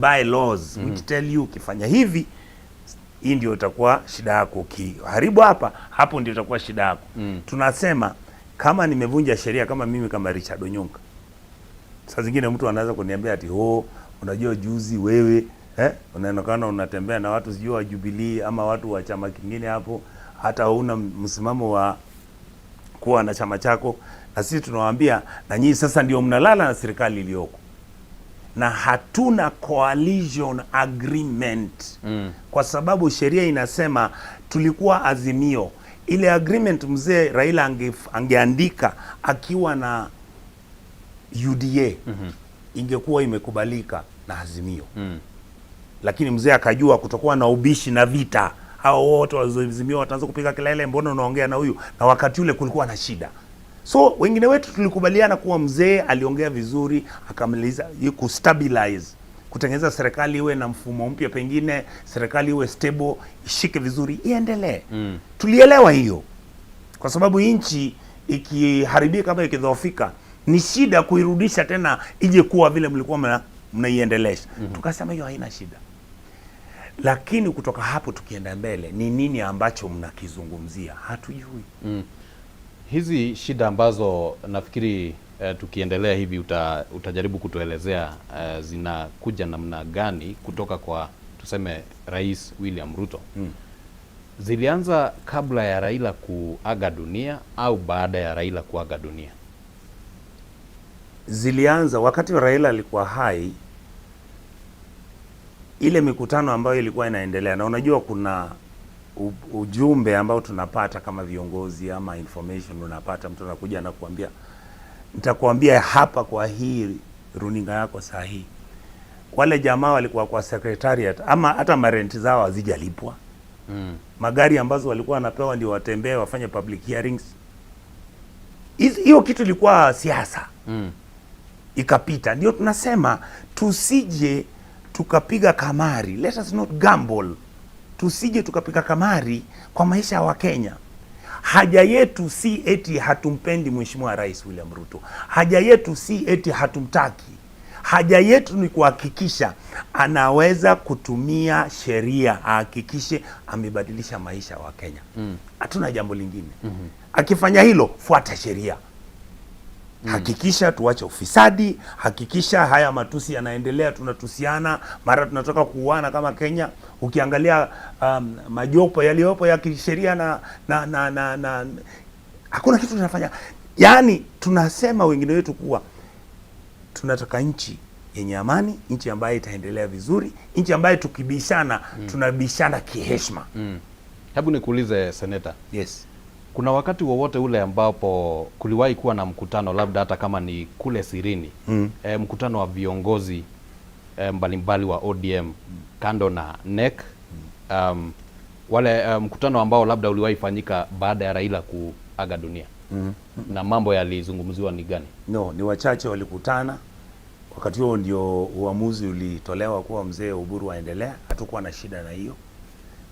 Bylaws which tell you ukifanya hivi, hii ndio itakuwa shida yako, ukiharibu hapa, hapo ndio itakuwa shida yako. Tunasema kama nimevunja sheria, kama mimi kama Richard Onyonka, saa zingine mtu anaweza kuniambia ati, "Oh, unajua juzi wewe unaonekana unatembea na watu sijui wa Jubilee ama watu wa chama kingine hapo, hata huna msimamo wa kuwa na chama chako." Na sisi tunawaambia, na nyinyi sasa ndio mnalala na serikali iliyoko, na hatuna coalition agreement kwa sababu sheria inasema tulikuwa Azimio. Ile agreement mzee Raila angeandika akiwa na UDA ingekuwa imekubalika na Azimio, lakini mzee akajua kutokuwa na ubishi na vita, hao wote wa Azimio wataanza kupiga kelele, "Mbona unaongea na huyu?" Na wakati ule kulikuwa na shida. So wengine wetu tulikubaliana kuwa mzee aliongea vizuri, akamaliza kustabilize, kutengeneza serikali iwe na mfumo mpya, pengine serikali iwe stable, ishike vizuri, iendelee. Tulielewa hiyo, kwa sababu nchi ikiharibika kama ikidhoofika, ni shida kuirudisha tena ije kuwa vile mlikuwa mnaiendelesha. Tukasema hiyo haina shida, lakini kutoka hapo tukienda mbele, ni nini ambacho mnakizungumzia? Hatujui. Hizi shida ambazo nafikiri tukiendelea hivi utajaribu kutuelezea zinakuja namna gani kutoka kwa, tuseme, Rais William Ruto. Zilianza kabla ya Raila kuaga dunia au baada ya Raila kuaga dunia? Zilianza wakati Raila alikuwa hai, ile mikutano ambayo ilikuwa inaendelea, na unajua kuna ujumbe ambao tunapata kama viongozi ama information unapata, mtu anakuja anakuambia, "Nitakuambia hapa kwa hii runinga yako saa hii, wale jamaa walikuwa kwa secretariat ama hata marent zao hazijalipwa, magari ambazo walikuwa wanapewa ndio watembee wafanye public hearings." Hiyo kitu ilikuwa siasa ikapita. Ndio tunasema tusije tukapiga kamari, let us not gamble, tusije tukapiga kamari kwa maisha ya Wakenya. Haja yetu si eti hatumpendi Mheshimiwa Rais William Ruto, haja yetu si eti hatumtaki. Haja yetu ni kuhakikisha anaweza kutumia sheria ahakikishe amebadilisha maisha ya Wakenya. Hatuna jambo lingine. Akifanya hilo, fuata sheria, hakikisha tuache ufisadi, hakikisha haya matusi yanaendelea, tunatusiana, mara tunataka kuuana kama Kenya. Ukiangalia majopo yaliyopo ya kisheria na hakuna kitu tunafanya. Yaani tunasema wengine wetu kuwa tunataka nchi yenye amani, nchi ambayo itaendelea vizuri, nchi ambayo tukibishana tunabishana kiheshima. Hebu nikuulize, Seneta, Yes. kuna wakati wowote ule ambapo kuliwahi kuwa na mkutano, labda hata kama ni kule sirini, mkutano wa viongozi mbalimbali wa ODM kando na NEC, wale mkutano ambao labda uliwahi fanyika baada ya Raila kuaga dunia na mambo yalizungumziwa ni gani? No, ni wachache walikutana. Wakati huo ndio uamuzi ulitolewa kuwa mzee Oburu aendelea. Hatukuwa na shida na hiyo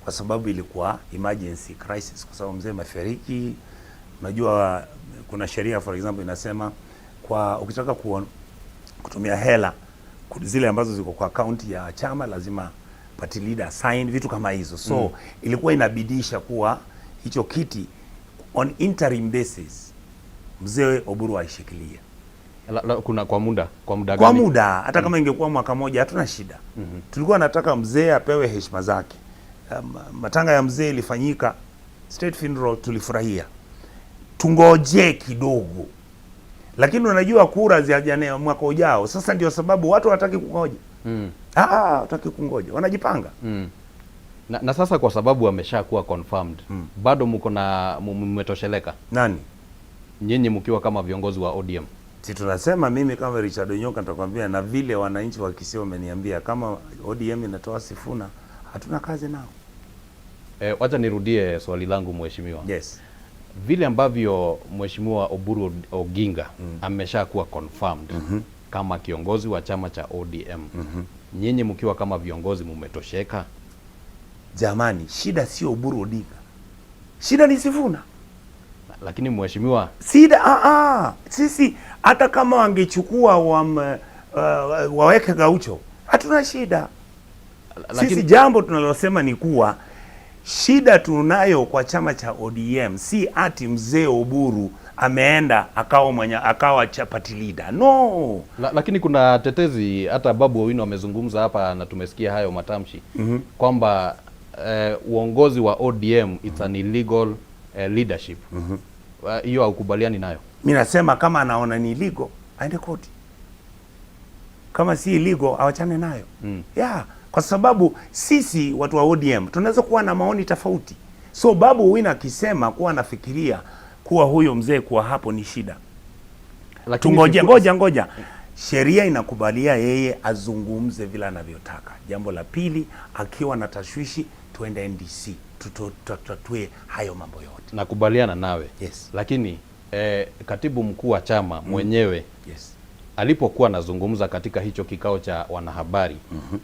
kwa sababu ilikuwa emergency crisis, kwa sababu mzee amefariki. Unajua kuna sheria, for example, inasema kwa ukitaka kutumia hela zile ambazo ziko kwa akaunti ya chama lazima party leader sign, vitu kama hizo, so ilikuwa inabidisha kuwa hicho kiti on interim basis mzee Oburu aishikilie. Kuna kwa muda Kwa gani? muda, hata kama ingekuwa mwaka moja, hatuna shida. Tulikuwa nataka mzee apewe heshima zake. Matanga ya mzee ilifanyika state funeral, tulifurahia. Tungoje kidogo, lakini unajua kura ziajane mwaka ujao. Sasa ndio sababu watu hawataki kungoja. Ah, hawataki kungoja, wanajipanga. Na sasa kwa sababu ameshakuwa confirmed, bado mko na mmetosheleka Nani? Nyinyi mkiwa kama viongozi wa ODM? Si tunasema, mimi kama Richard Onyonka nitakwambia, na vile wananchi wa Kisii wameniambia, kama ODM inatoa Sifuna, hatuna kazi nao. Wacha nirudie swali langu, mheshimiwa. Yes. Vile ambavyo Mheshimiwa Oburu Oginga ameshakuwa confirmed kama kiongozi wa chama cha ODM, nyinyi mkiwa kama viongozi mumetosheka? Jamani, shida sio Oburu Odinga, shida ni Sifuna. Lakini mheshimiwa, Shida sisi hata kama wangechukua waweke Gaucho, Hatuna shida. Lakini Sisi jambo tunalosema ni kuwa shida tunayo kwa chama cha ODM si ati mzee Oburu ameenda akawa party leader. No. Lakini kuna tetezi, hata Babu Owino amezungumza hapa na tumesikia hayo matamshi kwamba uongozi wa ODM it's an illegal leadership. Hiyo haukubaliani nayo? Mi nasema kama anaona ni illegal aende koti, kama si illegal awachane nayo. Yeah, kwa sababu sisi watu wa ODM tunaweza kuwa na maoni tofauti. So Babu Owino akisema kuwa anafikiria kuwa huyo mzee kuwa hapo ni shida, Lakini tungoje, ngoja ngoja, sheria inakubalia yeye azungumze vile anavyotaka. Jambo la pili, akiwa na tashwishi tuende NDC tutatue hayo mambo yote. Nakubaliana nawe. Yes. Lakini katibu mkuu wa chama mwenyewe alipokuwa anazungumza katika hicho kikao cha wanahabari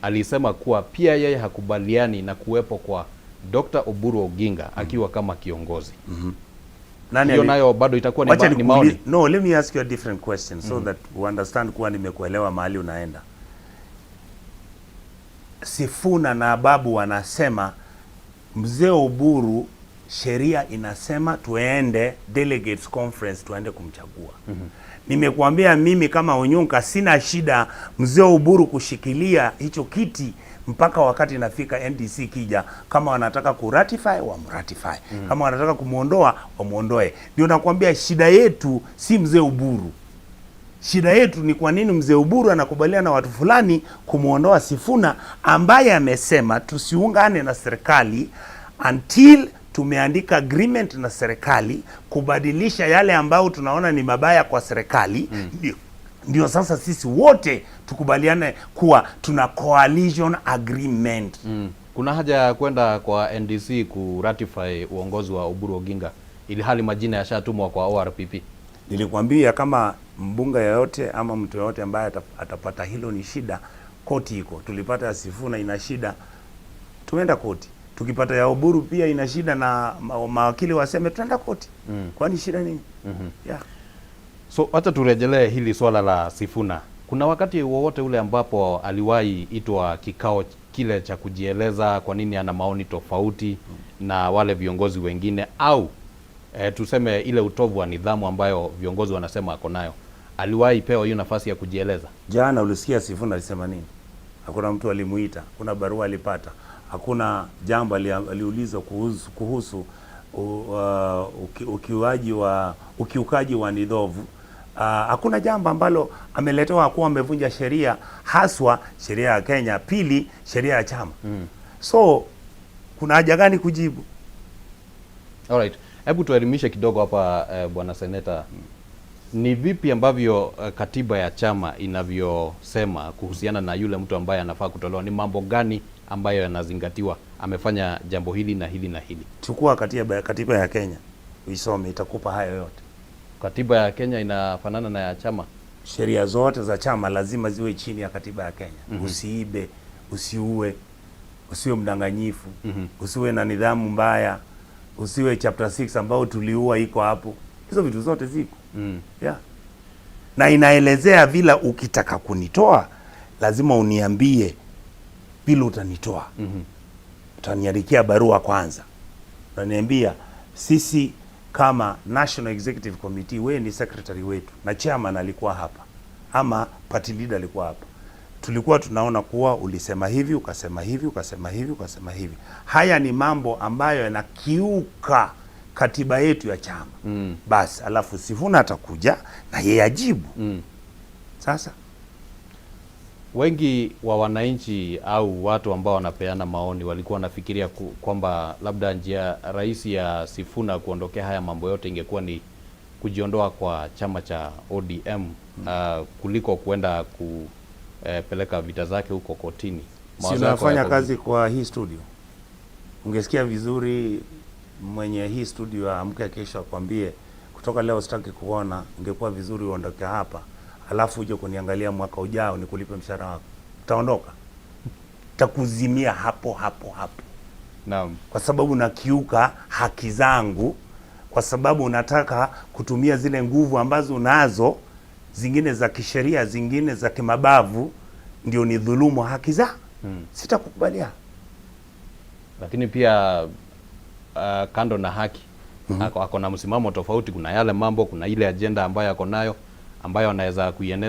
alisema kuwa pia yeye hakubaliani na kuwepo kwa Dr. Oburu Oginga akiwa kama kiongozi. Nani Hiyo nayo bado itakuwa Wacha ni maoni. No, let me ask you a different question so that we understand kuwa nimekuelewa mahali unaenda. Sifuna na Babu wanasema mzee Oburu, sheria inasema tuende delegates conference tuende kumchagua. Nimekuambia mimi kama Onyonka sina shida mzee Oburu kushikilia hicho kiti mpaka wakati inafika NDC kija, kama wanataka kuratify wamratify, kama wanataka kumwondoa wamwondoe. Ndio nakwambia shida yetu si mzee Oburu. Shida yetu ni kwa nini mzee Oburu anakubaliana na watu fulani kumwondoa Sifuna ambaye amesema tusiungane na serikali until tumeandika agreement na serikali kubadilisha yale ambayo tunaona ni mabaya kwa serikali. Ndio sasa sisi wote tukubaliane kuwa tuna coalition agreement. Kuna haja ya kwenda kwa NDC kuratify uongozi wa Oburu Oginga ili hali majina yashatumwa kwa ORPP? Nilikwambia kama mbunge yoyote ama mtu yoyote ambaye atapata hilo ni shida, koti iko. Tulipata ya Sifuna ina shida, tuenda koti. Tukipata ya Oburu pia ina shida na mawakili waseme tuenda koti. Kwani shida nini? Yeah. So wacha turejelee hili swala la Sifuna. Kuna wakati wowote ule ambapo aliwahi itwa kikao kile cha kujieleza kwa nini ana maoni tofauti na wale viongozi wengine, au tuseme ile utovu wa nidhamu ambayo viongozi wanasema ako nayo, aliwahi pewa hiyo nafasi ya kujieleza? Jana ulisikia Sifuna alisema nini? Hakuna mtu alimuita, hakuna barua alipata, hakuna jambo aliulizwa kuhusu ukiukaji wa nidhamu. Hakuna jambo ambalo ameletewa kuwa amevunja sheria, haswa sheria ya Kenya, pili sheria ya chama. So kuna haja gani kujibu? Alright. Hebu tuelimishe kidogo hapa bwana seneta. Ni vipi ambavyo katiba ya chama inavyosema kuhusiana na yule mtu ambaye anafaa kutolewa? Ni mambo gani ambayo yanazingatiwa? Amefanya jambo hili na hili na hili. Chukua katiba ya Kenya uisome, itakupa hayo yote. Katiba ya Kenya inafanana na ya chama? Sheria zote za chama lazima ziwe chini ya katiba ya Kenya. Usiibe, usiue, usiwe mdanganyifu, usiwe na nidhamu mbaya, usiwe chapter 6 ambao tuliua iko hapo. Hizo vitu zote ziko. Yeah. Na inaelezea vile ukitaka kunitoa lazima uniambie vile utanitoa. Utaniandikia barua kwanza. Unaniambia sisi kama National Executive Committee, wewe ni secretary wetu na chairman alikuwa hapa ama party leader alikuwa hapa. Tulikuwa tunaona kuwa ulisema hivi, ukasema hivi, ukasema hivi, ukasema hivi. Haya ni mambo ambayo yanakiuka katiba yetu ya chama. Basi alafu Sifuna atakuja na yeye ajibu. Sasa Wengi wa wananchi au watu ambao wanapeana maoni walikuwa wanafikiria kwamba labda njia rahisi ya Sifuna kuondokea haya mambo yote ingekuwa ni kujiondoa kwa chama cha ODM kuliko kuenda kupeleka vita zake huko kotini. Si Mawazo yako unafanya yako kazi kwa hii studio, ungesikia vizuri mwenye hii studio amke kesho akwambie kutoka leo sitaki kuona, ingekuwa vizuri uondoke hapa, alafu uje kuniangalia mwaka ujao nikulipe mshahara wako, utaondoka? Takuzimia hapo hapo hapo. Kwa sababu nakiuka haki zangu, kwa sababu unataka kutumia zile nguvu ambazo unazo, zingine za kisheria, zingine za kimabavu, ndio ni dhulumu haki za. Sitakukubalia. Lakini pia kando na haki ako na msimamo tofauti. Kuna yale mambo, kuna ile ajenda ambayo ako nayo ambayo anaweza kuieneza.